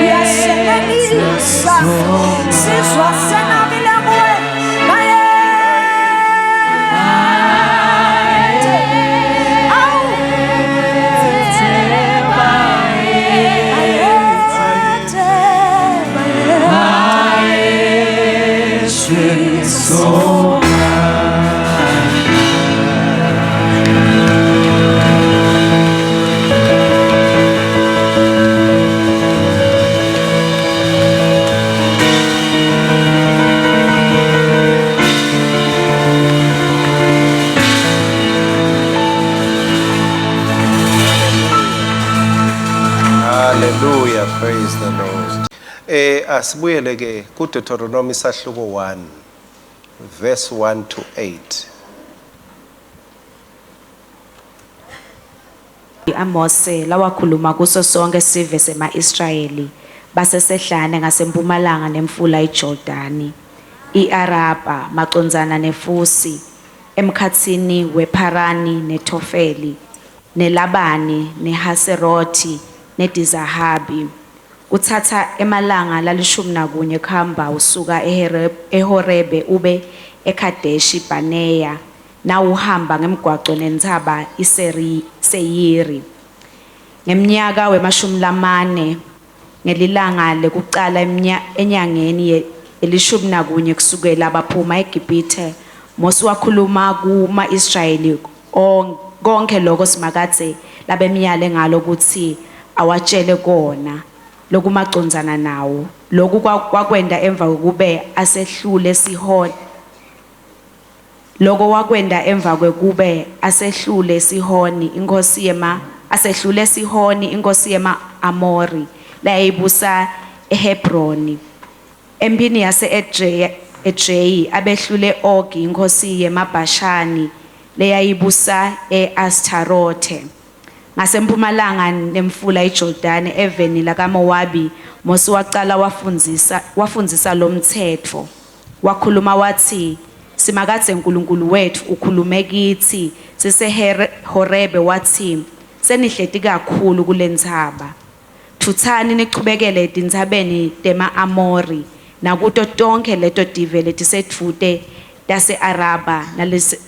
Uyasenelisa sizwa senabile kuwe. Bayethe. Awu. Bayethe. Bayethe. Jesus. Hallelujah, praise the Lord. Asibuyele ke ku Deuteronomy sahluko 1 verse 1 to 8. Amose lawakhuluma kuso sonke sive sema-Israyeli basesehlane ngasempumalanga nemfula iJordani, iAraba macondzana neFusi, emkhatsini wePharani neThofeli, neLabani neHaserothi neDizahabi. Kutsatsa emalanga lalishumi nakunye kuhamba usuka eHorebe ube eKadeshi Barnea nawuhamba ngemgwaco nentsaba iSeyiri. Ngemnyaka wemashumi lamane ngelilanga lekucala enyangeni 11 kusukela baphuma eGibhithe, Mosi wakhuluma kuma-Israyeli konkhe loko Simakadze labemyale ngalo kutsi awatjele kona lokumacondzana nawo. Loku wakwenta emva kwekube asehlule Sihoni. Loko wakwenta emva kwekube asehlule Sihoni inkhosi yema asehlule Sihoni inkhosi yema Amori layibusa eHebroni. Emphini yase Edreyi abehlule Ogi inkhosi yemaBhashani leyayibusa eAshtarothe. Ngasempumalanga nemfula iJordani eveni lakaMowabi, Mosi wacala wafundzisa lomtsetfo. Wakhuluma watsi, Simakadze uNkulunkulu wetfu ukhulume kitsi siseHorebe watsi, senihleti kakhulu kulentsaba. Tfutsani nichubekele etintsabeni tema-Amori nakuto tonkhe leto tive letisedvute tase-Araba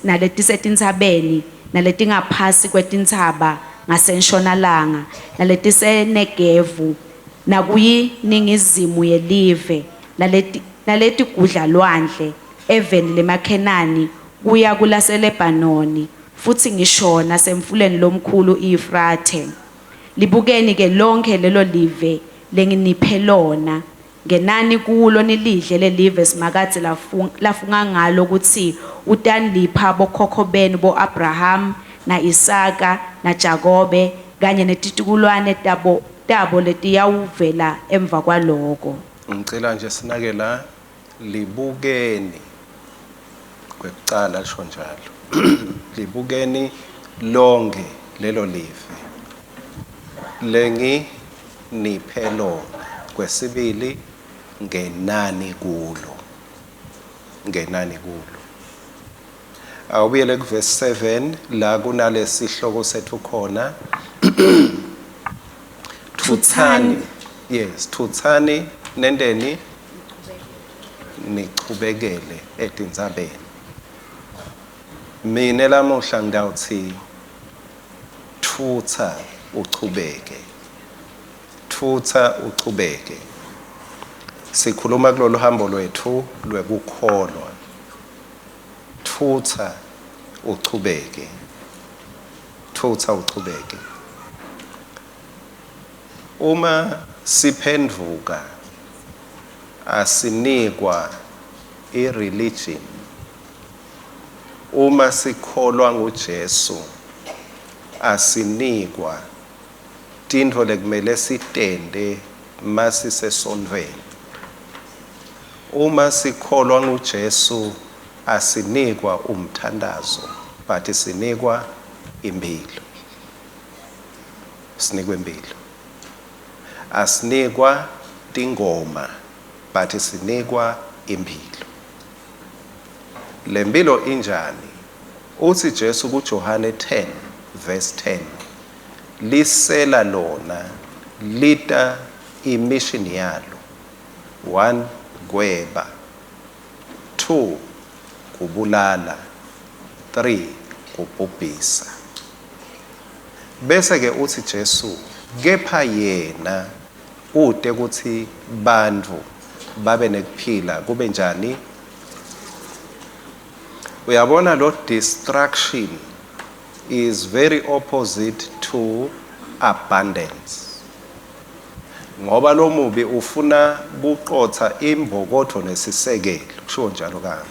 naletisetintsabeni naletingaphasi kwetintsaba ngasenshonalanga naletiseNegevu nakuyiningizimu yelive naletigudla lwandle eveni lemaKhenani kuya kulaseLebanoni futsi ngisho nasemfuleni lomkhulu iYufrathe. Libukeni ke lonke lelo live lenginiphe lona. Ngenani kulo nilidle lelive Simakadze lafunga ngalo kutsi utanilipha bokhokho benu bo-Abraham na-Isaka naJakobe kanye netitukulwane tabo letiyawuvela emva kwaloko. Ngicela nje sinake la, libukeni kwekucala lisho njalo. Libukeni lonke lelo live lenginiphe lona. Kwesibili, ngenani kulo. Ngenani kulo. Awubuyele kuverse 7 la kunalesihloko sethu khona. Thutsani. Yes, thutsani nendeni nichubekele etintsabeni. Mine lamuhla ngitawutsi thutsa uchubeke. Thutsa uchubeke. Sikhuluma kulolu hambo lwethu lwekukholwa. Thutsa uchubeke. Thutsa uchubeke. Uma siphenduka asinikwa ireligion. Uma sikholwa nguJesu asinikwa tintfo lekumele sitente masisesontfweni. Uma sikholwa nguJesu asinikwa umthandazo, but sinikwa impilo. Sinikwe impilo. Asinikwa tingoma, but sinikwa impilo. Lempilo injani? Uthi Jesu kuJohane 10 verse 10, lisela lona Lita imission yalo. 1, kweba. 2, kubulala. 3, kubhubhisa. Bese ke uthi Jesu, kepha yena ute ukuthi bantfu babe nekuphila kube njani? Uyabona, lo destruction is very opposite to abundance, ngoba lo mubi ufuna kuqotha imbokotho nesisekelo, kushiwo njalo kami,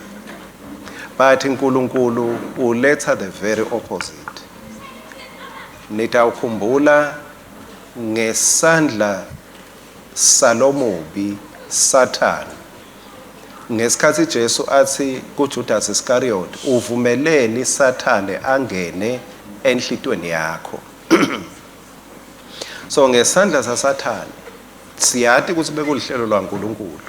but uNkulunkulu uletha the very opposite. Nitawukhumbula ngesandla salomubi Satan, ngesikhathi Jesu athi kuJudas Iscariot, "Uvumeleni Sathane angene enhlitweni yakho?" So ngesandla saSathane, siyati ukuthi bekulihlelo lwaNkulunkulu,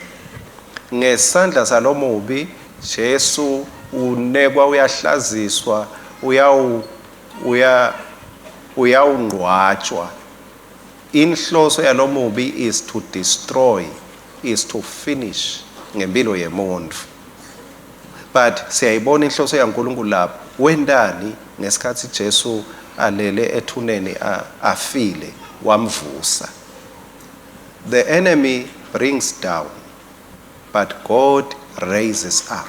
ngesandla salomubi Jesu unekwa, uyahlaziswa, uyawu uya uyawungcwatshwa. Inhloso yalomubi is to destroy, is to finish ngempilo yemuntu, but siyayibona inhloso yaNkulunkulu lapho. Wendani ngesikhathi Jesu alele ethuneni, afile? Wamvusa. The enemy brings down, but God raises up.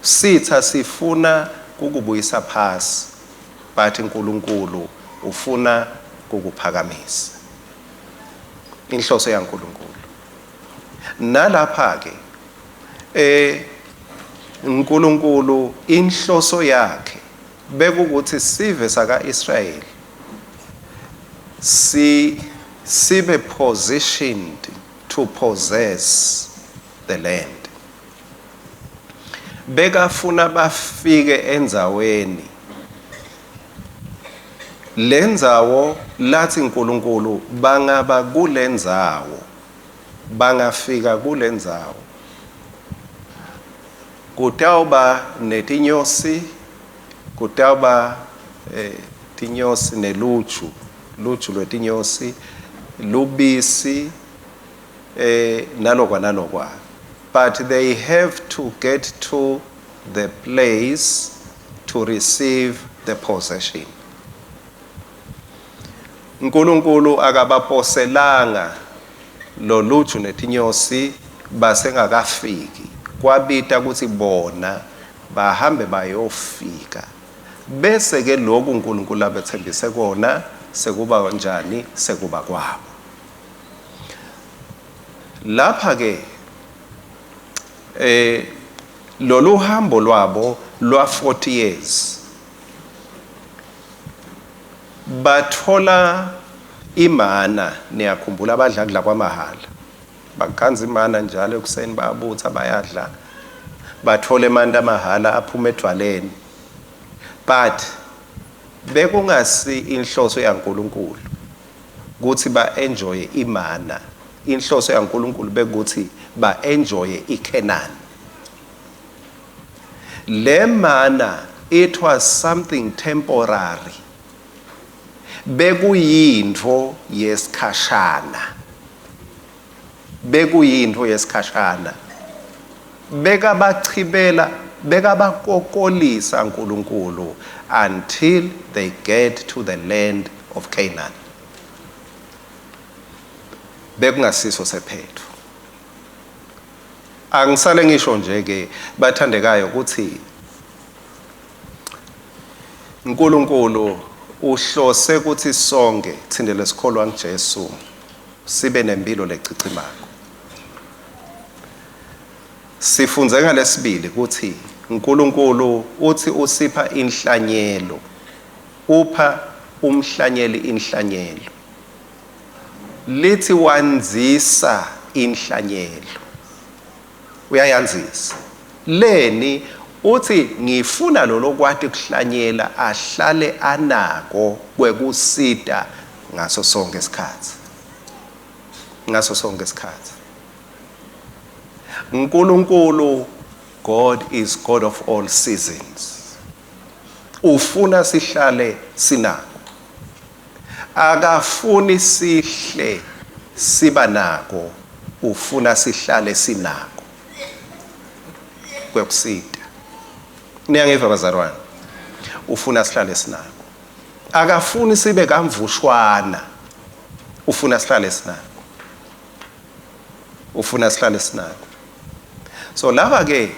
Sitha sifuna kukubuyisa phasi, but uNkulunkulu ufuna kukuphakamisa. Inhloso yaNkulunkulu nalapha ke, uNkulunkulu inhloso yakhe bekukuthi sive saka Israel si sibe positioned to possess the land. Bekafuna bafike endzaweni, lendzawo lathi uNkulunkulu bangaba kulendzawo, bangafika kulendzawo, kutawuba netinyosi, kutawuba tinyosi neluju, luju lwetinyosi, lubisi, nalokwa nalokwa, but they have to get to the place to receive the possession. uNkulunkulu akabaposelanga loluju netinyosi basengakafiki. Kwabita ukuthi bona bahambe bayofika, bese ke lokhu uNkulunkulu abethembise kona sekuba kanjani? Sekuba kwabo. Lapha ke lolu hambo lwabo lwa 40 years, bathola imana. Niyakhumbula, badla kudla kwamahala, bakhanza imana njalo ekuseni, bayabutha, bayadla, bathola emanti amahala aphuma edvwaleni, but bekungasi inhloso yaNkulunkulu ukuthi ba-enjoye imana. Inhloso yaNkulunkulu bekuthi ba-enjoye iKenani. Le mana, it was something temporary, bekuyintfo yesikhashana, bekuyintfo yesikhashana. Bekabachibela, bekabakokolisa uNkulunkulu until they get to the land of Canaan. Bekungasiso sephetho. Angisale ngisho nje ke, bathandekayo, ukuthi uNkulunkulu uhlose ukuthi sonke thina lesikholwa nguJesu sibe nempilo lecichimako. Sifunze ngalesibili ukuthi uNkulunkulu uthi usipha inhlanyelo, upha umhlanyeli inhlanyelo, lithi wandzisa inhlanyelo, uyayandzisa leni? Uthi ngifuna lo lokwati kuhlanyela ahlale anako kwekusita ngaso sonke isikhathi, ngaso sonke isikhathi. uNkulunkulu, God is God of all seasons. Ufuna sihlale sinako. Akafuni sihle siba nako, ufuna sihlale sinako kwekusita. Niyangiva bazalwane? Ufuna sihlale sinako. Akafuni sibe kamvushwana, ufuna sihlale sinako. Ufuna sihlale sinako. So laba ke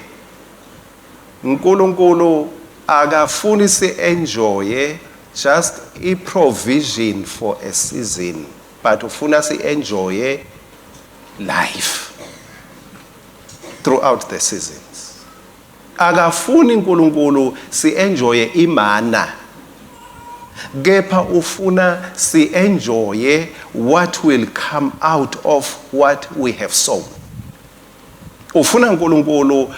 uNkulunkulu akafuni si-enjoye just i-provision for a season, but ufuna si-enjoye life throughout the seasons. Akafuni uNkulunkulu si-enjoye imana, kepha ufuna si-enjoye what will come out of what we have sown. Ufuna uNkulunkulu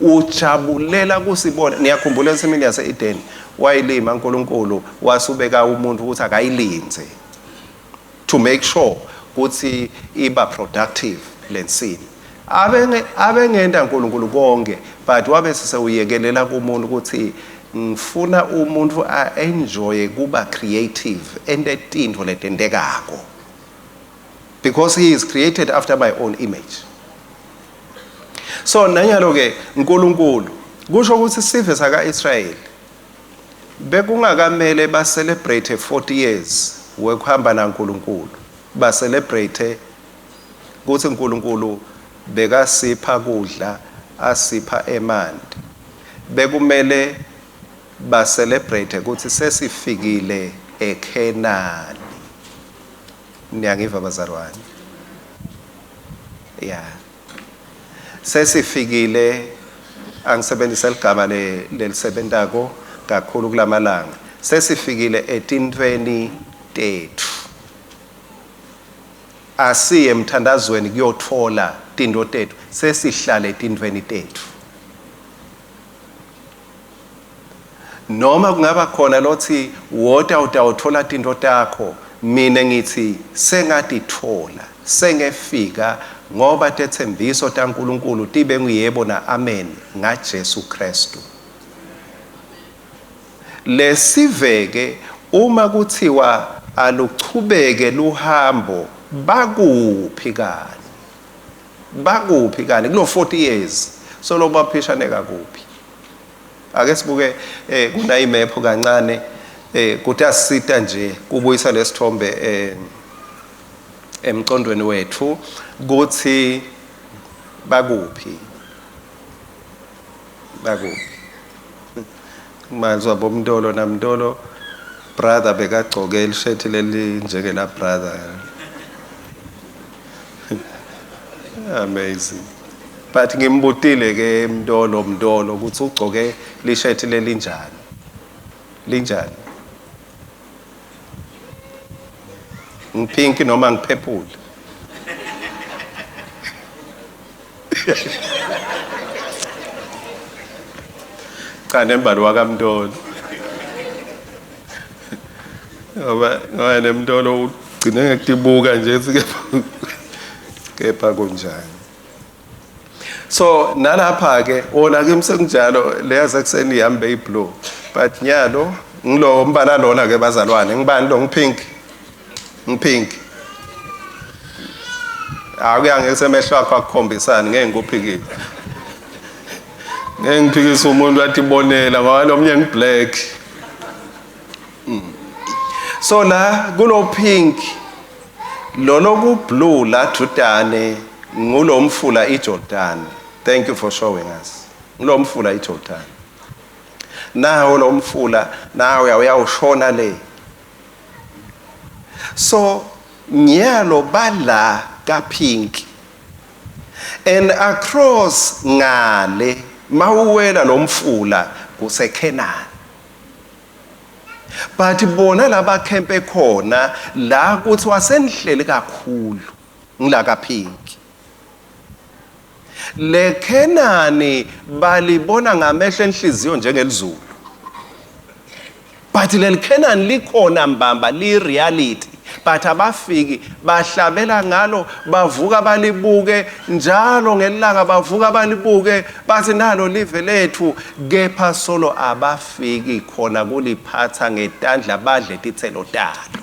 ujabulela kusibona. Niyakhumbula ensimini yase-Eden, wayilima uNkulunkulu, wasubeka umuntu ukuthi akayilinze to make sure ukuthi iba productive lensimi. Abenge abengenda uNkulunkulu konke, but wabe sesewuyekelela kumuntu ukuthi ngifuna umuntu a-enjoye kuba creative ente tintfo letentekako, because he is created after my own image. So nanyalo ke uNkulunkulu kusho ukuthi sive saka-Israyeli bekungakamele ba celebrate 40 years wekuhamba naNkulunkulu, ba celebrate ukuthi uNkulunkulu bekasipha kudla, asipha emanti. Bekumele ba celebrate ukuthi sesifikile eKhenani. Niyangiva bazalwane? Yeah, sesifikile. Angisebenzise ligama lelisebentako kakhulu kulamalanga, sesifikile etintfweni tetfu. Asiye emthandazweni kuyotfola tintfo tetfu, sesihlale etintfweni tetfu. Noma kungaba khona lothi wota utawuthola tintfo takho, mina ngithi sengatitfola, sengefika, ngoba tetsembiso taNkulunkulu tibe nguyebo na amen ngaJesu Kristu. Lesiveke uma kuthiwa aluchubeke luhambo, bakuphi kani? Bakuphi kani kulo 40 years solo baphishaneka kuphi? Ake sibuke kuna imephu kancane kutasita nje kubuyisa lesithombe emqondweni wethu kuthi bakuphi, bakuphi. Manje wabomntolo namntolo brother bekagcoke lishethi leli njengela brother. Amazing. But ngimbutile ke Mntolo, Mntolo ukuthi ugcoke lishethi lelinjani. Linjani? Ngipink noma ngipurple? Cha, nembali wakaMntolo. Ngoba nemntolo ugcine ngekutibuka nje kepha kunjani. So nalapha ke wona kimi sekunjalo, leya sekuseni yami beyi-blue, but nyalo ngilo mbala lona ke bazalwane. Ngibani lo? Ngipink, ngipink. Akuya ngesemehlo akho akukhombisani, ngeke ngikuphikise, ngeke ngiphikise umuntu atibonela ngoba lo mnye ngiblack. So la kulo pink, lolo ku blue la dudane ngulo mfula iJordan. Thank you for showing us. Ngulo mfula iJordan. Nawo lo mfula nawe uyawushona le. So nyalo bala ka pink and across ngale mawuwela lo mfula kuseKhenani, but bona laba khempe khona la kuthi wasenihleli kakhulu ngila ka pink. Le Khenani balibona ngamehlo enhliziyo njengelizulu, but leli Khenani likhona mbamba, li reality, but abafiki. Bahlabela ngalo, bavuka balibuke njalo ngelanga, bavuka balibuke bathi nalo live lethu, kepha solo abafiki khona kuliphatha ngetandla badle titselo talo.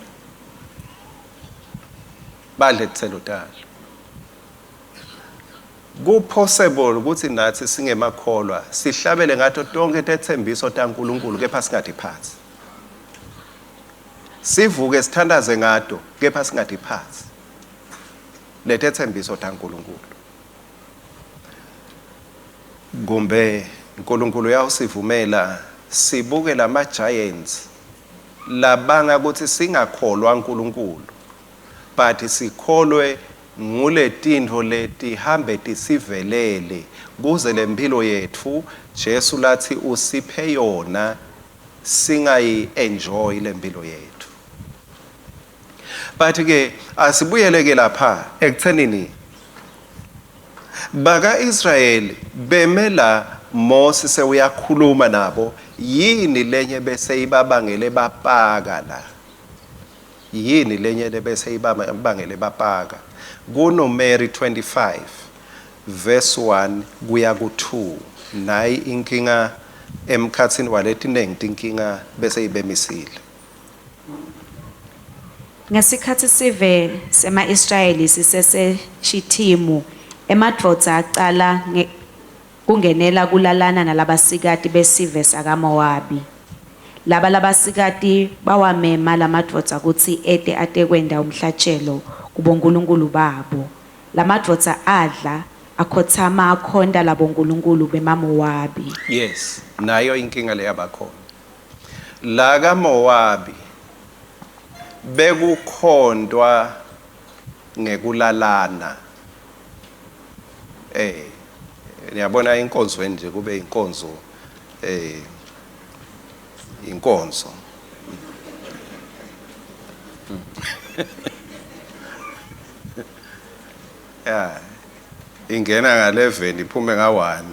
Badle titselo talo. Ku-possible ukuthi nathi singemakholwa sihlabele ngato tonke tetsembiso taNkulunkulu kepha singatiphatsi. Sivuke sithandaze ngato kepha singatiphatsi letetsembiso taNkulunkulu. Kumbe uNkulunkulu uyawusivumela sibuke lama giants labanga ukuthi singakholwa uNkulunkulu, but sikholwe nguletintfo letihambe tisivelele kuze lempilo yetfu Jesu lathi usiphe yona singayi enjoy lempilo yetfu. But ke asibuyele ke lapha ekuthenini baka Israyeli beme la, Mose sewuyakhuluma nabo, yini lenye bese ibabangele bapaka la? Yini lenye lebese ibabangele bapaka? KuNumeri 25 verse 1 kuya ku-2, nayi inkinga emkhatsini waletinengi tinkinga bese ibemisile. Ngesikhatsi sive sema-Israyeli siseseShithimu, emadvodza acala kungenela kulalana nalabasikati besive sakaMowabi. Laba labasikati bawamema lamadvodza kutsi ete atekwenta umhlatjelo kubonkulunkulu babo. Lamadvodza adla, akhotsama akhonta labonkulunkulu bemaMowabi. Yes, nayo inkinga leyabakhona la kaMowabi, bekukhontwa ngekulalana. Niyabona inkonzweni nje kube inkonzo, inkonzo ya ingena nga-11 iphume nga-1,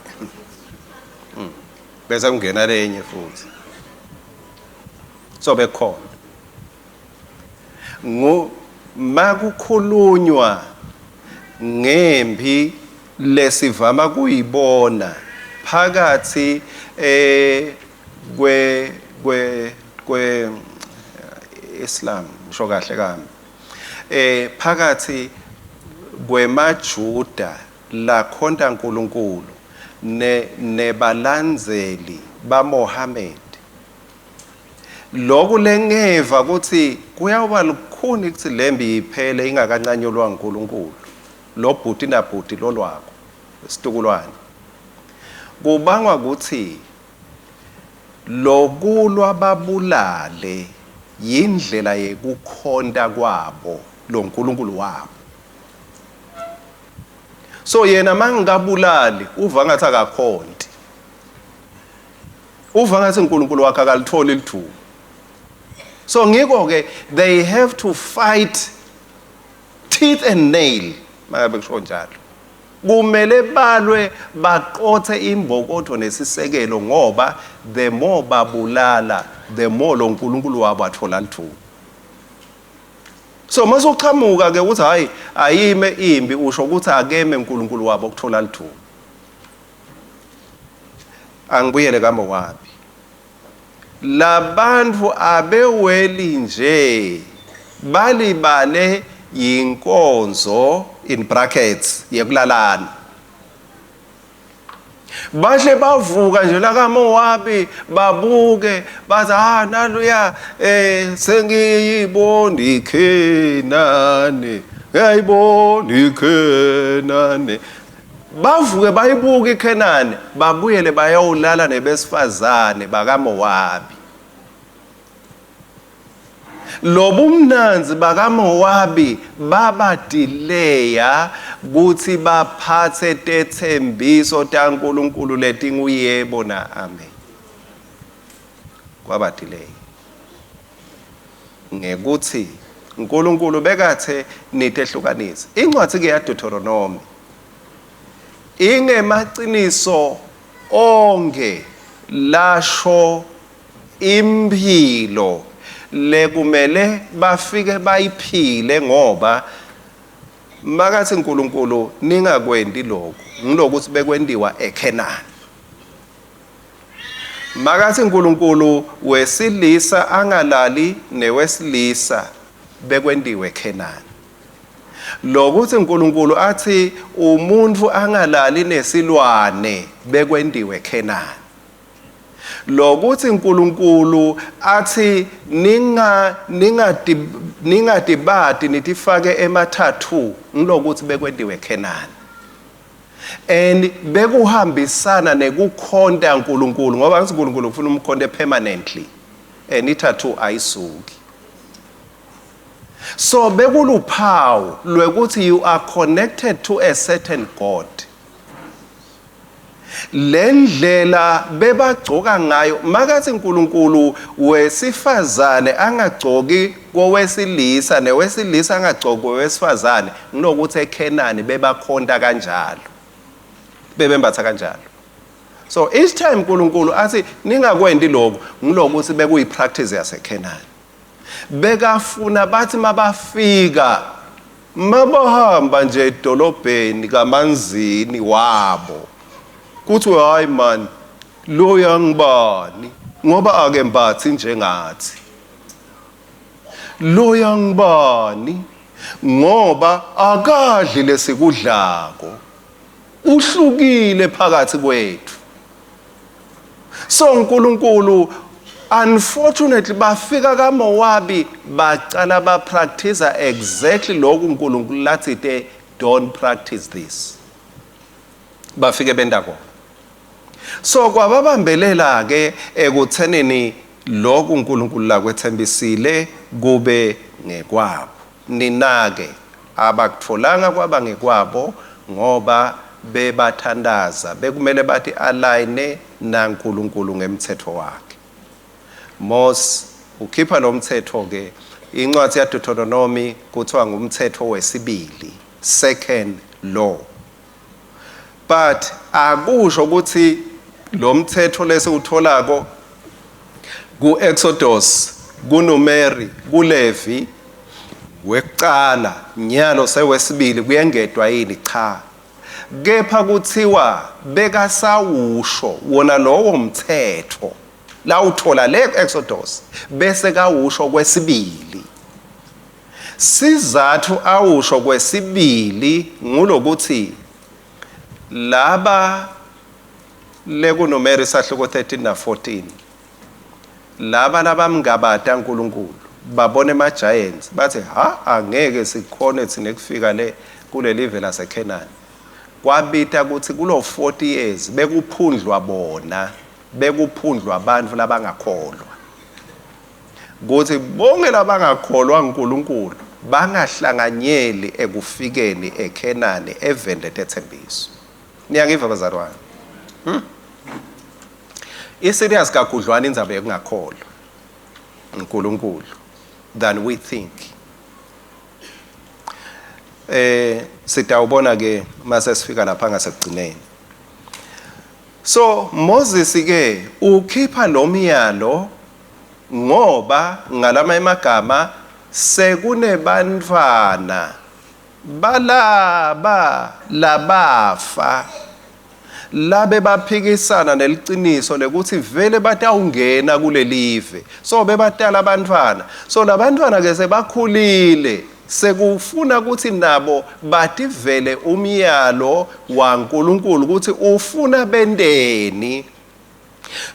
bese kungena lenye futhi. So bekhona ngu makukhulunywa ngempi lesivama kuyibona phakathi kwe Islam, ngisho kahle kami, phakathi kwemaJuda lakhonta uNkulunkulu ne nebalandzeli baMohammed, lokhu lengeva ukuthi kuyawuba lukhuni ukuthi lembi iphele ingakancanyulwa uNkulunkulu, lo bhuti nabhuti lolwako situkulwane, kubangwa ukuthi lokulwa babulale yindlela yekukhonta kwabo lo nkulunkulu wabo. So yena mangikabulali uva ngathi akakhonti, uva ngathi uNkulunkulu wakhe akalitholi lithuba. So ngiko ke they have to fight teeth and nail, mangabe kusho njalo, kumele balwe baqothe imbokotho nesisekelo, ngoba the more babulala, the more lo nkulunkulu wabo athola lithuba. So mase uqhamuka ke ukuthi hayi, ayime imbi, usho ukuthi akeme uNkulunkulu wabo ukuthola lithuba. Angibuyele kaMowabi, labantu abeweli nje balibale yinkonzo in brackets yekulalana. Bahle bavuka nje la kaMowabi, babuke bathi, "Ah, naluya, sengiyibona iKhenani, ngiyayibona iKhenani." Bavuke bayibuka iKhenani, babuyele bayowulala nebesifazane bakaMowabi. Lobumnanzi bakaMowabi babadileya kuthi baphathe tetsembiso taNkulunkulu letinguyebo na amen. Kwabadileya ngekuthi uNkulunkulu bekathe nitehlukanise. Incwadi ke yaDeuteronomy ingemaciniso onke lasho imphilo lekumele bafike bayiphile, ngoba makathi uNkulunkulu ningakwenti lokhu, ngilokuthi bekwentiwa eKhenani. Makathi uNkulunkulu wesilisa angalali newesilisa, bekwentiwe eKhenani. Lokuthi uNkulunkulu athi umuntu angalali nesilwane bekwentiwe eKhenani. Lokuthi uNkulunkulu athi ninga ningati ningatibati nitifake emathathu ngilokuthi bekwentiwe eKhenani. And bekuhambisana nekukhonta uNkulunkulu ngoba ngithi uNkulunkulu ufuna umkhonte permanently and i-tattoo ayisuki. So bekuluphawu lwekuthi you are connected to a certain God. Lendlela bebagcoka ngayo makathi uNkulunkulu wesifazane angagcoki kowesilisa newesilisa angagcoki kowesifazane nginokuthi eKhenani bebakhonta kanjalo, bebembatha kanjalo. So each time uNkulunkulu athi ningakwendi lokhu, ngilokuthi bekuyi practice yaseKhenani. Bekafuna bathi mabafika mabahamba nje edolobheni kaManzini wabo kuthi hayi man lo yangibani ngoba akembathi njengathi, lo yangibani ngoba akadli lesikudlako, uhlukile phakathi kwethu. So uNkulunkulu unfortunately bafika kaMowabi bacala ba practice exactly lokhu uNkulunkulu lathi te don't practice this. Bafike benda kona. So kwababambelela ke ekuthenini lokhu uNkulunkulu lakwethembisile kube ngekwabo. Ninake abakutholanga kwaba ngekwabo ngoba bebathandaza bekumele bathi align naNkulunkulu ngemthetho wakhe. Mose ukhipha lo mthetho ke, incwadi yaDeuteronomy kuthiwa ngumthetho wesibili, second law. But akusho ukuthi lo mthetho lesiwutholako ku-Exodus, kuNumeri, kuLevi wekuqala, nyalo sewesibili kuyengedwa yini? Cha. Kepha kuthiwa bekasawusho wona lowo mthetho lawuthola le ku-Exodus bese kawusho kwesibili. Sizathu awusho kwesibili ngulokuthi laba lekuNumeri sahluko 13 na 14 laba labamngabata uNkulunkulu babona ema giants bathi ha angeke sikhone thina kufika le kulelive laseKhenani. Kwabita ukuthi kulo 40 years bekuphundlwa bona, bekuphundlwa abantu labangakholwa, kuthi bonke labangakholwa uNkulunkulu bangahlanganyeli ekufikeni eKhenani eveni letethembiso. Niyangiva bazalwane? I-serious kakhudlwana indzaba yokungakholwa uNkulunkulu than we think. Sitawubona ke mase sifika lapha ngasekugcineni. So Moses ke ukhipha lo myalo ngoba ngalama emagama sekunebantwana balaba labafa labe baphikisana neliciniso lekuthi vele batawungena kulelive. So bebatala abantwana, so labantwana ke sebakhulile, sekufuna ukuthi nabo bativele umyalo waNkulunkulu ukuthi ufuna benteni.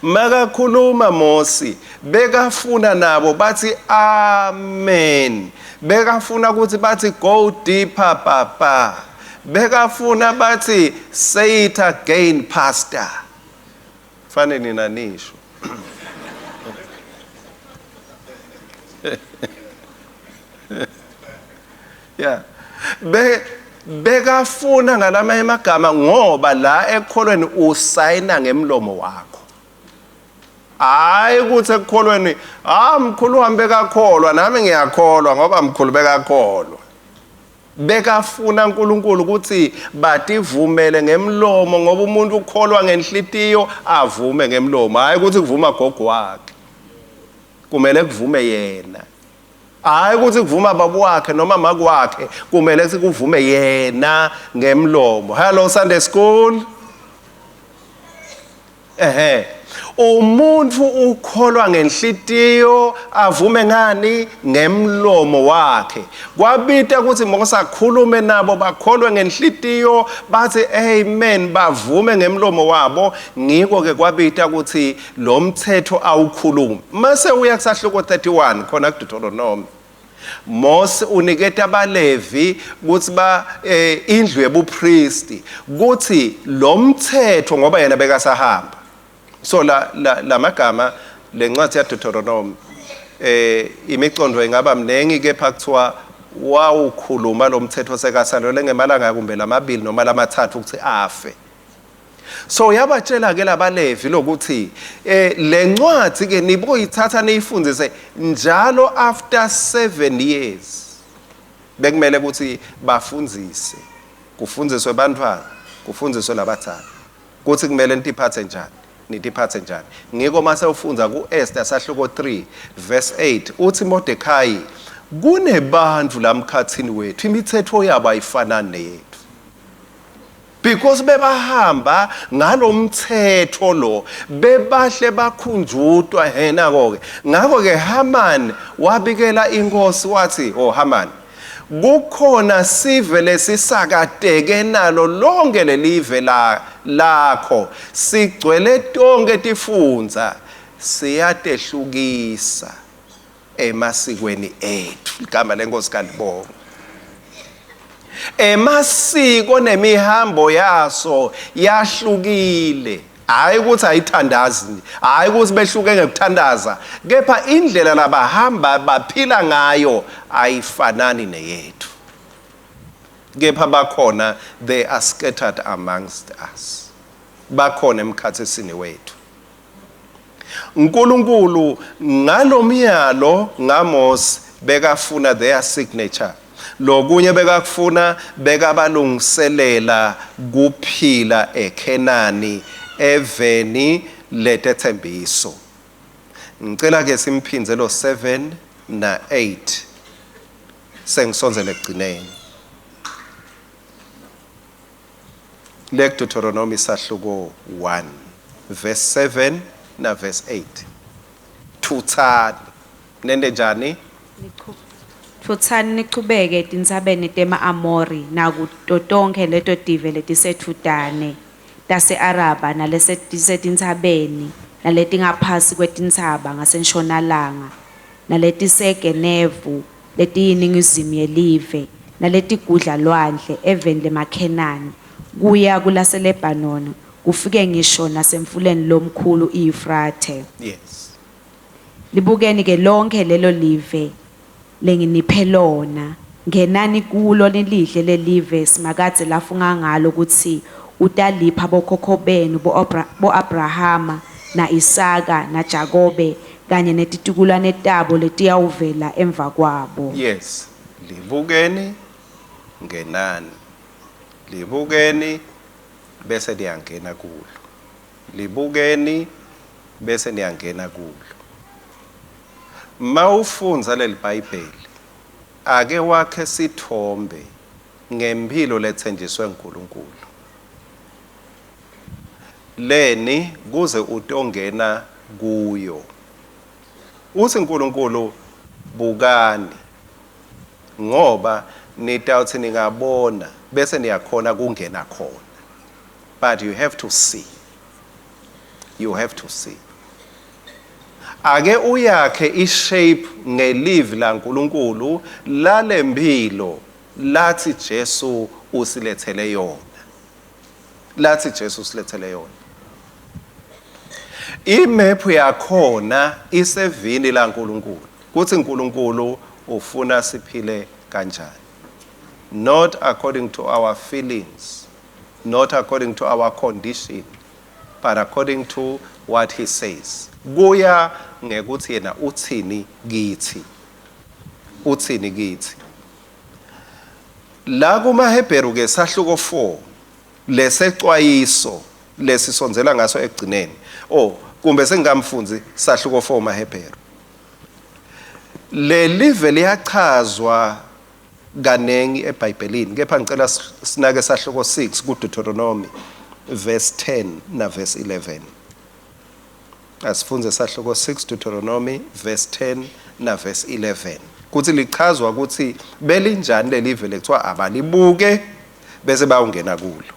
Makakhuluma Mosi bekafuna nabo bathi amen, bekafuna ukuthi bathi go deeper papa, bekafuna bathi say it again pastor. Fane nina nisho. Yeah. Bekafuna ngalamanye amagama ngoba la ekukholweni usayina ngemlomo wakho. Hayi ukuthi ekukholweni, ah mkhulu wami bekakholwa nami ngiyakholwa ngoba mkhulu bekakholwa. Bekafuna uNkulunkulu ukuthi bativumele ngemlomo ngoba umuntu ukholwa ngenhlitiyo avume ngemlomo, hayi ukuthi kuvuma gogo wakhe. Kumele kuvume yena. Hayi ukuthi kuvuma baba wakhe noma mama wakhe, kumele ukuthi kuvume yena ngemlomo. Hello Sunday school. Ehhe. Umuntu ukholwa ngenhlitiyo avume ngani ngemlomo wakhe. Kwabita ukuthi Mose akhulume nabo bakholwe ngenhlitiyo bathi amen bavume ngemlomo wabo ngiko ke kwabita ukuthi lo mthetho awukhulumi. Mase uya kusahluko 31 khona kuDeuteronomy. Mose uniketa abaLevi ukuthi ba eh, indlu yebupristi kuthi lo mthetho ngoba yena bekasahamba so la lamagama lencwadi yaDeuteronomy eh imicondo ingaba mnengi kepha kuthiwa wawukhuluma lo mthetho sekasalele ngemalanga kumbe lamabili noma lamathathu ukuthi afe. So yabatshela ke labaLevi lokuthi eh lencwadi ke niboyithatha niyifundise njalo after 7 years. Bekumele ukuthi bafundzise, kufundziswe bantwana, kufundziswe labadzala kuthi kumele nitiphathe njani, nitiphathe njani. Ngiko mase ufundza kuEsther sahluko 3 verse 8 uthi Mordecai kunebantu lamkhathini wethu imithetho yabo ayifanani neyethu. Because bebahamba ngalomthetho lo bebahle bakhunjutwa hena ke ngakho ke Haman wabikela inkosi wathi oh Haman kukhona sive lesisakateke nalo lonke lelive la lakho sigcwele tonke tifundza siyatehlukisa emasikweni ethu igama lenkosi kalibonga emasiko nemihambo yaso yahlukile hayi ukuthi ayithandazi hayi ukuthi behluke ngekuthandaza kepha indlela labahamba baphila ngayo ayifanani neyethu kepha bakhona they are scattered amongst us bakhona emkhathini wethu uNkulunkulu ngalomyalo ngaMose bekafuna their signature lokunye bekakufuna bekabalungiselela kuphila eKhenani eveni letethembiso. Ngicela ke simphinze lo 7 na 8 sengisondzele ekugcineni. LekuDeuteronomy sahluko 1 verse 7 na verse 8. Thuthani nende njani? Thuthani nichubeke etintsabeni tema-Amori nakuto tonkhe leto tive letisedvutane tase-Araba naletisetintsabeni naletingaphasi kwetintsaba ngasenshonalanga naletiseGenevu letiyiningizimu yelive naletigudla lwandle eveni lemaKhenani kuya kulaseLebanoni kufike ngisho nasemfuleni lomkhulu iYufrathe. Yes. Libukeni ke lonke lelo live lenginiphe lona ngenani kulo nilidle lelive Simakadze lafunga ngalo kutsi utalipha bokhokho benu bo-Abrahama na-Isaka naJakobe kanye netitukulwane tabo letiyawuvela emva kwabo. Yes. Libukeni ngenani. Libukeni bese niyangena kulo. Libukeni bese niyangena kulo. Mawufundza leli Bhayibheli ake wakhe sithombe ngempilo lethenjiswe uNkulunkulu. Leni kuze utongena kuyo. Uthi uNkulunkulu bukani ngoba nitawuthi ningabona bese niyakhona kungena khona. But you have to see. You have to see. Ake uyakhe ishape ngelivi laNkulunkulu lalempilo lathi Jesu usilethele yona. Lathi Jesu usilethele yona. Imephu yakhona isevini laNkulunkulu. Kuthi uNkulunkulu ufuna siphile kanjani. Not according to our feelings, not according to our condition, but according to what he says. Kuya ngekuthi yena uthini kithi. Uthini kithi. La kumaHebheru ke sahluko 4 lesecwayiso lesisondzela ngaso ekugcineni. Oh, kumbe sengingamfundzi sahluko 4 maHebheru. Lelive liyachazwa kanengi eBhayibhelini kepha ngicela sinake sahluko 6 kuDeuteronomy verse 10 na verse 11. Asifunze sahluko 6 Deuteronomy verse 10 na verse 11. Kuthi lichazwa ukuthi belinjani lelive lekuthiwa abalibuke bese bayongena kulo.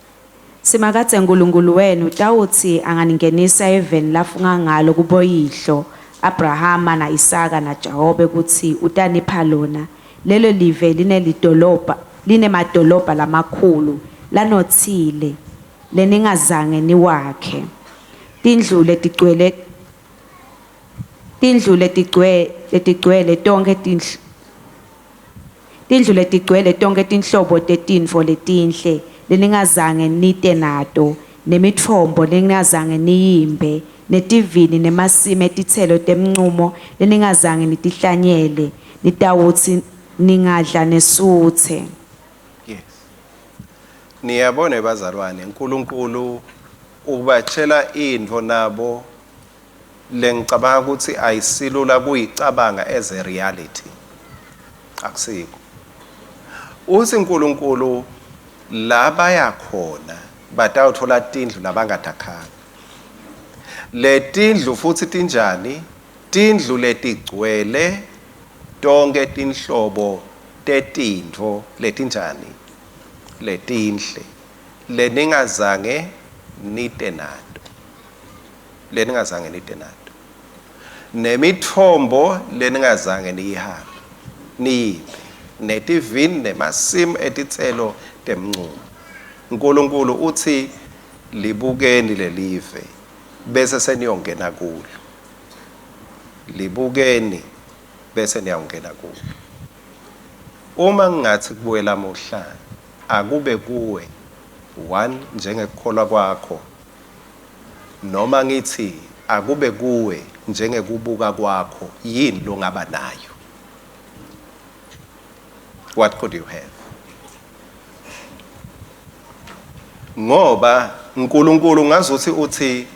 Simakadze uNkulunkulu wenu tawutsi anganingenisa eveni lafunga ngalo kuboyihlo Abrahama na Isaka naJakobe kutsi utanipha lona lelo live linelidolobha linemadolobha lamakhulu lanotsile leningazange niwakhe tindlu letigcwele tindlu letigcwele letigcwele tonkhe tindlu tindlu letigcwele tonkhe tinhlobo tetintfo letinhle leningazange nite nato nemitfombo leningazange niyimbe netivini nemasimi etitselo temncumo leningazange nitihlanyele nitawutsi ningadla nesuthe. Yes. Niyabona bazalwane, uNkulunkulu ubatshela intfo nabo lengicabanga ukuthi ayisilula kuyicabanga as a reality. Akusiko. Uthi uNkulunkulu la baya khona batawuthola tindlu labangadakhanga. Letindlu futhi tinjani? Tindlu letigcwele tonke tinhlobo tetintfo letinjani? Letinhle leningazange nite nato. Leningazange nite nato. Nemitfombo leningazange niyihambe niyiphe netivini nemasimu etitselo temncumo. uNkulunkulu uthi libukeni lelive bese seniyongena kulo. Libukeni bese niyawungena kulo. Uma ngingathi kuwe lamuhla akube kuwe one njengekukholwa kwakho, noma ngithi akube kuwe njengekubuka kwakho, yini longaba nayo? What could you have? Ngoba uNkulunkulu ngazuthi uthi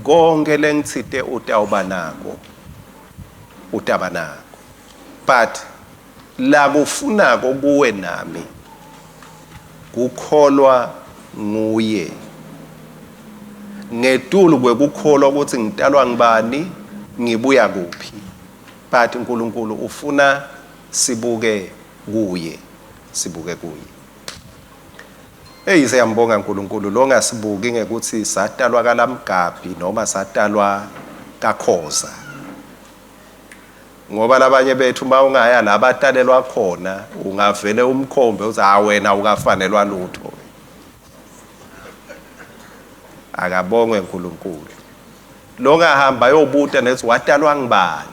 konke lengitsite utawuba nako utaba nako, but la kufunako kuwe nami kukholwa nguye. Ngetulu kwekukholwa ukuthi ngitalwa ngibani, ngibuya kuphi, but uNkulunkulu ufuna sibuke kuye, sibuke kuye. Hey, siyambonga uNkulunkulu lo ngasibuki ngekuthi satalwa kaLamgabhi noma satalwa kaKhoza, ngoba labanye bethu uma ungaya la batalelwa khona ungavele umkhombe uthi ha wena ukafanelwa lutho. Akabongwe uNkulunkulu lo ngahamba ayobuta nethi watalwa ngibani,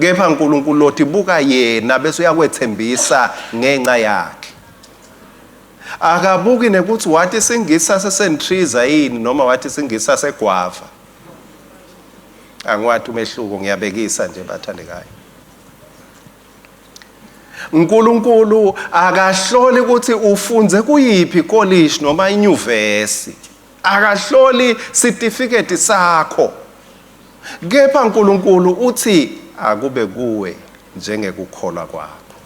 kepha uNkulunkulu lothi buka yena bese uyakwethembisa ngenxa yakhe. Akabuki nekuthi wathi isingisi sasesentriza yini noma wathi isingisi sasegwava. Angiwathi umehluko, ngiyabekisa nje bathandekayo. uNkulunkulu akahloli ukuthi ufunze kuyiphi college noma inyuvesi, akahloli certificate sakho, kepha uNkulunkulu uthi akube kuwe njengekukholwa kwakho,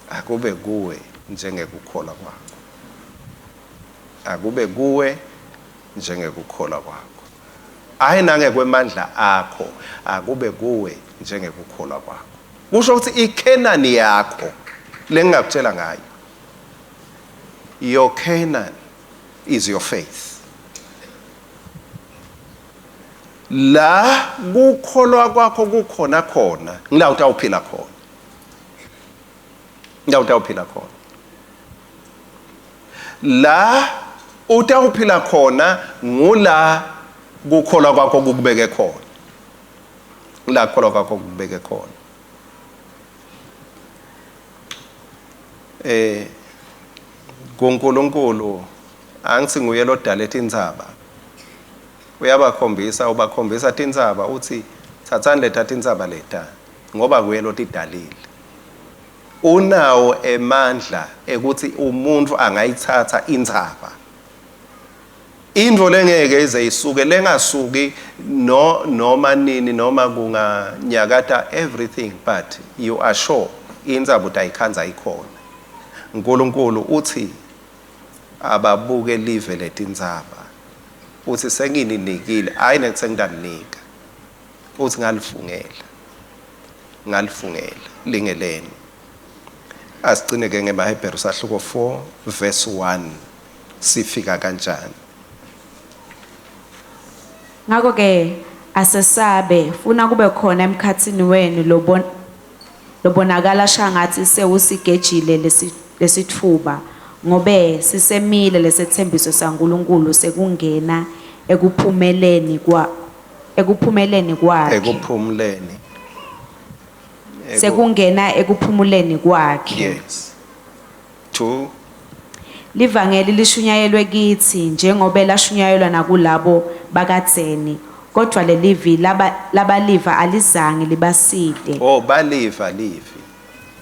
akube kuwe njengekukholwa kwakho, akube kuwe njengekukholwa kwakho, ayi nangekwemandla akho, akube kuwe njengekukholwa kwakho. Kusho ukuthi iKenani yakho lengingakutshela ngayo, your Canaan is your faith. La kukholwa kwakho kukhona khona ngila utawuphila khona, ngila utawuphila khona, la utawuphila khona ngula kukholwa kwakho kukubeke khona, la kukholwa kwakho kukubeke khona. kuNkulunkulu angithi nguye lodala tintsaba, uyabakhombisa, ubakhombisa tintsaba, uthi thathani leta tintsaba leta, ngoba nguye lotidalile. Unawo emandla ekuthi umuntu angayithatha intsaba, intfo lengeke ize isuke, lengasuki no noma nini noma kunganyakata everything, but you are sure intsaba utayikhandza ikhona. uNkulunkulu uthi ababuke live letintsaba Uthi sengininikile, hayi nethi sengidaninika. Uthi ngalifungela. Ngalifungela lingeleni. Asigcine ke ngemaHebheru sahluko 4 verse 1 sifika kanjani? Ngakho ke asesabe funa kube khona emkhatsini wenu lobon lobonakala shangathi sewusigejile lesi lesitfuba ngobe sisemile lesethembiso saNkuluNkulu sekungena ekuphumeleni kwa ekuphumeleni kwakhe. Ekuphumuleni. Sekungena ekuphumuleni kwakhe. Yes. 2. Livangeli lishunyayelwe kithi njengoba lashunyayelwa nakulabo bakadzeni, kodwa lelivi laba labaliva alizange libasite. Oh, baliva livi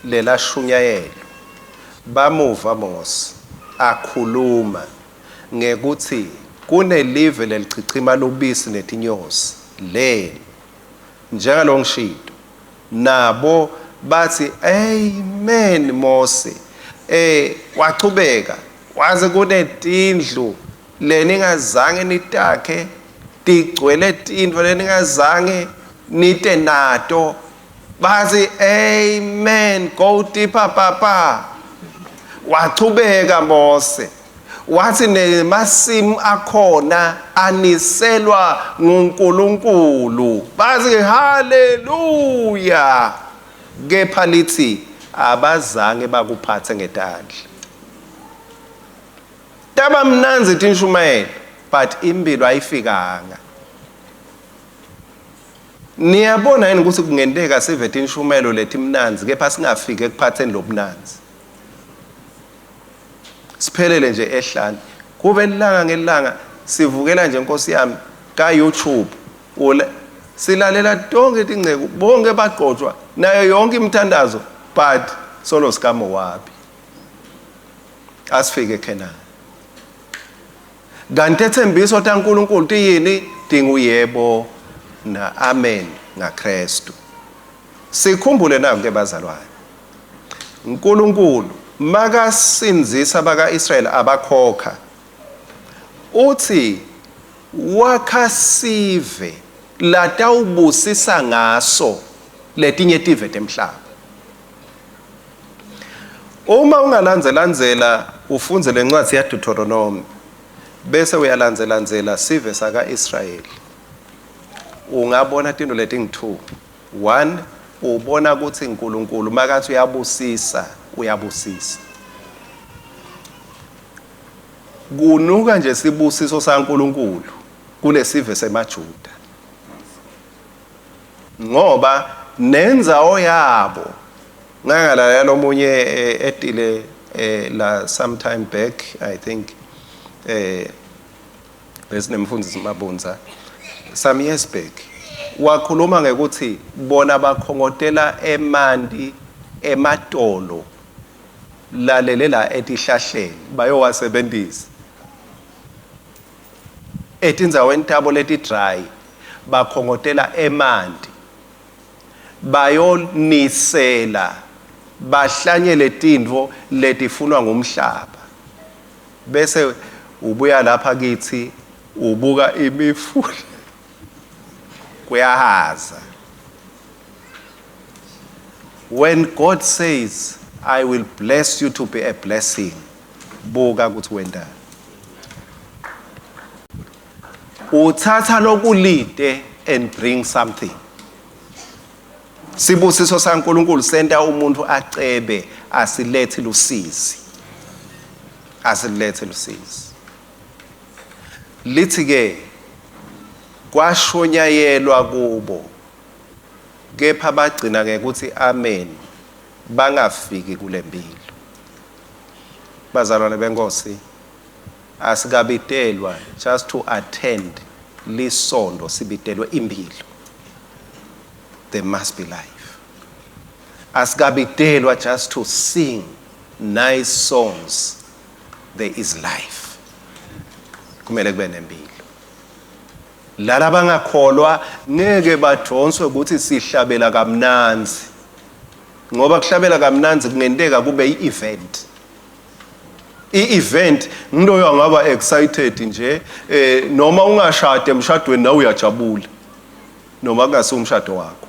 lelashunyayelwa. Bamuva Mose akhuluma ngekuthi kunelive lelichichima lubisi netinyosi leni. Njengalo ngishito nabo bathi amen Mose. Wachubeka waze kunetindlu leningazange nitakhe, tigcwele tintfo leningazange nite nato. Bathi amen, go deeper papa. Wachubeka Mose wathi nemasimu akhona aniselwa nguNkulunkulu. Bathi haleluya. Kepha lithi abazange bakuphathe ngetandla. Taba mnanzi tinshumayelo, but impilo ayifikanga. Niyabona yini ukuthi kungenteka sive tinshumayelo letimnanzi kepha singafiki ekuphatheni lobunanzi. Siphelele nje ehlane. Kube ilanga ngelanga sivukela nje Nkosi yami ka YouTube. Silalela tonke tingceku bonke bagqotshwa nayo yonke imithandazo, but solo sikaMowabi. Asifike eKhenani. Kanti ethembiso taNkulunkulu tiyini? Tinguyebo na amen ngaKristu. Sikhumbule naku ke bazalwane. uNkulunkulu makasindzisa bakaIsrayeli abakhokha, uthi wakha sive latawubusisa ngaso letinye tive temhlaba. Uma ungalandzelandzela ufundze lencwadi yaDeuteronomy bese uyalandzelandzela sive sakaIsrayeli, ungabona tintfo letingu-2. 1, ubona ukuthi uNkulunkulu makathi uyabusisa, uyabusisa. Kunuka nje sibusiso saNkulunkulu kulesive semaJuda, ngoba nendzawo yabo. Ngangalalela omunye etile la sometime back, I think besinemfundisi Mabunza some years back, wakhuluma ngekuthi bona bakhongotela emanti ematolo lalele la etihlahleni bayowasebenzisa etindzaweni tabo leti dry, bakhongotela emanti bayonisela bahlanyele tintfo letifunwa ngumhlaba. Bese ubuya lapha kithi ubuka imifula kuyahaza. When God says I will bless you to be a blessing, buka ukuthi wendani. Uthatha lokulide and bring something. Sibusiso saNkulunkulu senta umuntu acebe, asilethi lusizi. Asilethe lusizi. Lithi ke kwashonyayelwa kubo, kepha bagcina ngekuthi amen, bangafiki kulempilo. Bazalwane benkosi, asikabitelwa just to attend lisondo, sibitelwe impilo. There must be life. Asikabitelwa just to sing nice songs. There is life. Kumele kube nempilo. Laba bangakholwa ngeke badonswe ukuthi sihlabela kamnanzi, ngoba kuhlabela kamnanzi kungenteka kube i-event. I-event ngiloyo angaba excited nje noma ungashada emshadweni nawe uyajabula noma kungasi umshado wakho.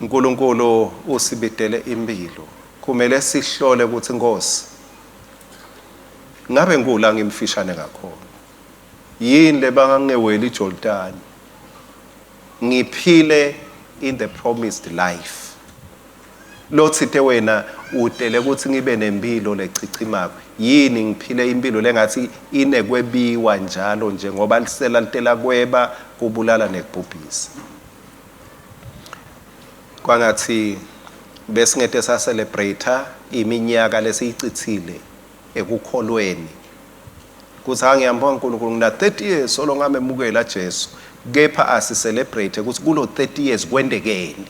uNkulunkulu usibidele impilo, kumele sihlole ukuthi Nkosi ngabe ngikula ngimfishane kakhona yini lebangangeweli iJordani, ngiphile in the promised life lothite wena utele ukuthi ngibe nempilo lechichimako. Yini ngiphile impilo lengathi inekwebiwa njalo nje, ngoba lisela litela kweba, kubulala nekubhubhisa. Kwangathi besingete sa celebrate iminyaka lesiyicithile ekukholweni, kuthi angiyambonga uNkulunkulu ngina 30 years solo ngamemukela Jesu, kepha asicelebrate ukuthi kulo 30 years kwendekeni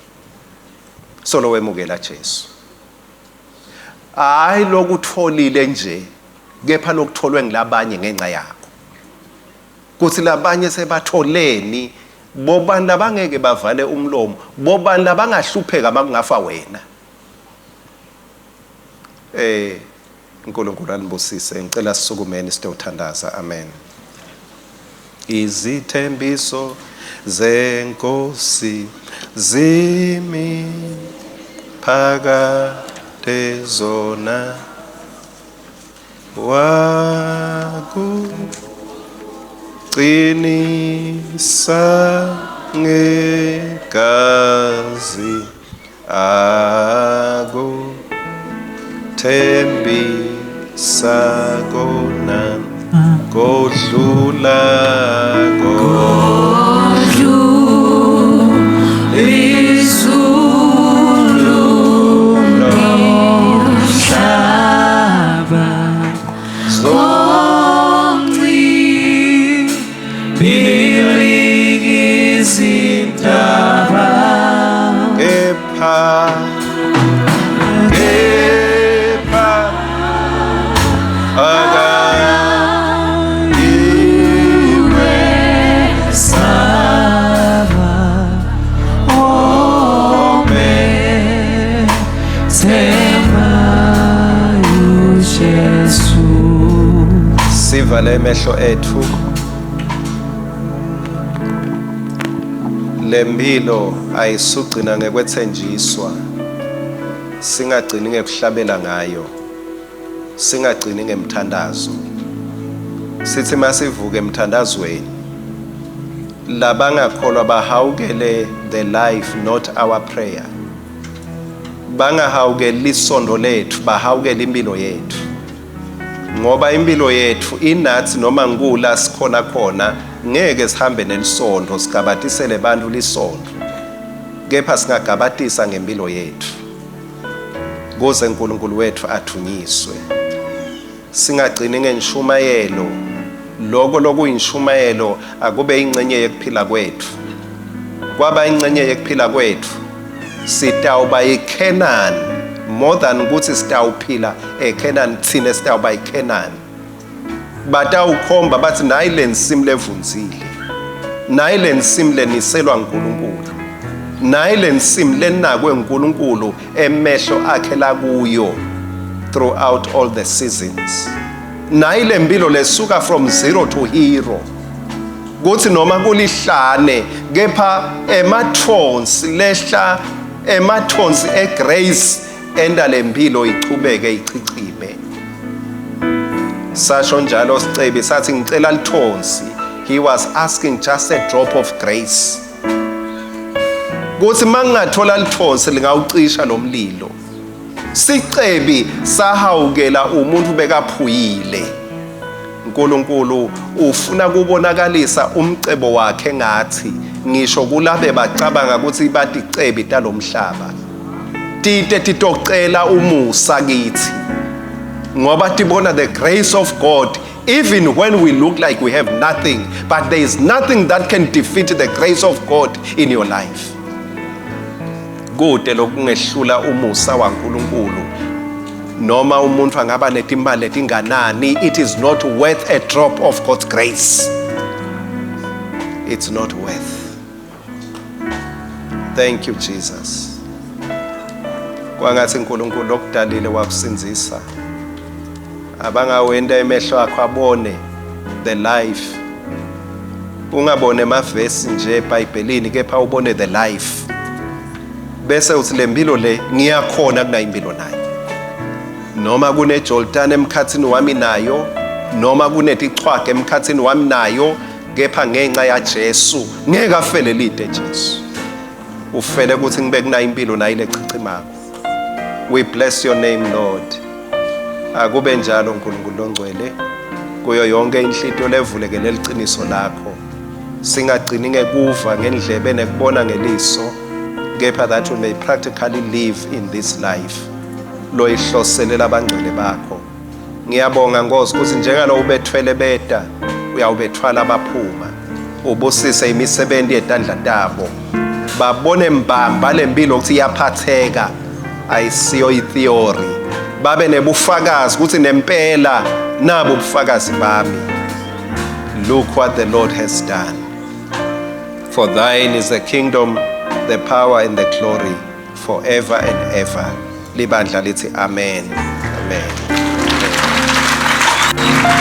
solo wemukela Jesu. Hayi lokutholile nje, kepha lokutholwe ngilabanye ngenxa yakho, kuthi labanye sebatholeni, bobani labangeke bavale umlomo, bobani labangahlupheka makungafa wena. uNkulunkulu anibusise. Ngicela sisukumeni sitothandaza. Amen. Izithembiso zenkosi zimi phakade zona, wakuqinisa ngegazi ako thembisa kona kodlula Izulu nomhlaba izintaba, kepha kepha akayiwe saba omethembayo Jesu. Sivale emehlo ethu. Lempilo ayisugcina ngekwethenjiswa, singagcini ngekuhlabela ngayo, singagcini ngemthandazo. Sithi masivuke emthandazweni, labangakholwa bahawukele the life, not our prayer. Bangahawukeli isondo lethu, bahawukele impilo yethu, ngoba impilo yethu inathi noma ngikula sikhona khona. Ngeke sihambe nelisondo sigabatisele bantu lisondo, kepha singagabatisa ngempilo yethu kuze uNkulunkulu wethu athunyiswe. Singagcini ngenshumayelo, lokho lokuyinshumayelo akube ingcenye yekuphila kwethu. Kwaba ingcenye yekuphila kwethu, sitawuba yiCanaan more than ukuthi sitawuphila eCanaan. Thina sitawuba yiCanaan, batawukhomba bathi nayi le nsimu levunzile, nayi le nsimu leniselwa nguNkulunkulu, nayi le nsimu lenakwe nguNkulunkulu, emehlo akhe lakuyo throughout all the seasons, nayi le mpilo lesuka from zero to hero, kuthi noma kulihlane kepha emathonsi lehla, emathonsi egrace enda lempilo ichubeke ichichime. Sasho njalo sicebi sathi ngicela lithonsi. He was asking just a drop of grace, kuthi mangingathola lithonsi lingawucisha lo mlilo. Sicebi sahawukela umuntu bekaphuyile. uNkulunkulu ufuna kubonakalisa umcebo wakhe ngathi, ngisho kulabe bacabanga ukuthi baticebi talomhlaba, tite titocela umusa kithi ngoba tibona the grace of God even when we look like we have nothing. But there is nothing that can defeat the grace of God in your life. Kude lokungehlula umusa waNkulunkulu. Noma umuntu angaba netimali letinganani, it is not worth a drop of God's grace. It's not worth. Thank you, Jesus. Kwangathi uNkulunkulu okudalile wakusindzisa abangawenta emehlo akho abone the life. Ungabone emavesi nje eBhayibhelini, kepha ubone the life, bese uthi le mpilo le ngiyakhona kunayo impilo nayo, noma kuneJordan emkhathini wami nayo, noma kunetichwaga emkhathini wami nayo, kepha ngenxa yaJesu ngeke afele lide. Jesu ufele ukuthi ngibe kunayo impilo nayo lechichimako. We bless your name, Lord. Akube njalo, uNkulunkulu longcwele, kuyo yonke inhlitiyo levulekele liciniso lakho. Singagcini ngekuva ngendlebe nekubona ngeliso, kepha that we may practically live in this life loyihloselela abangcwele bakho. Ngiyabonga, Nkosi, ukuthi njengalo ubethwele beta, uyawubethwala baphuma. Ubusise imisebenzi yetandla tabo, babone mbamba lempilo ukuthi iyaphatheka, ayisiyo i-theory, babe nebufakazi ukuthi nempela nabo ubufakazi bami. Look what the Lord has done. For thine is the kingdom, the power and the glory, forever and ever. Libandla lithi amen, amen, amen.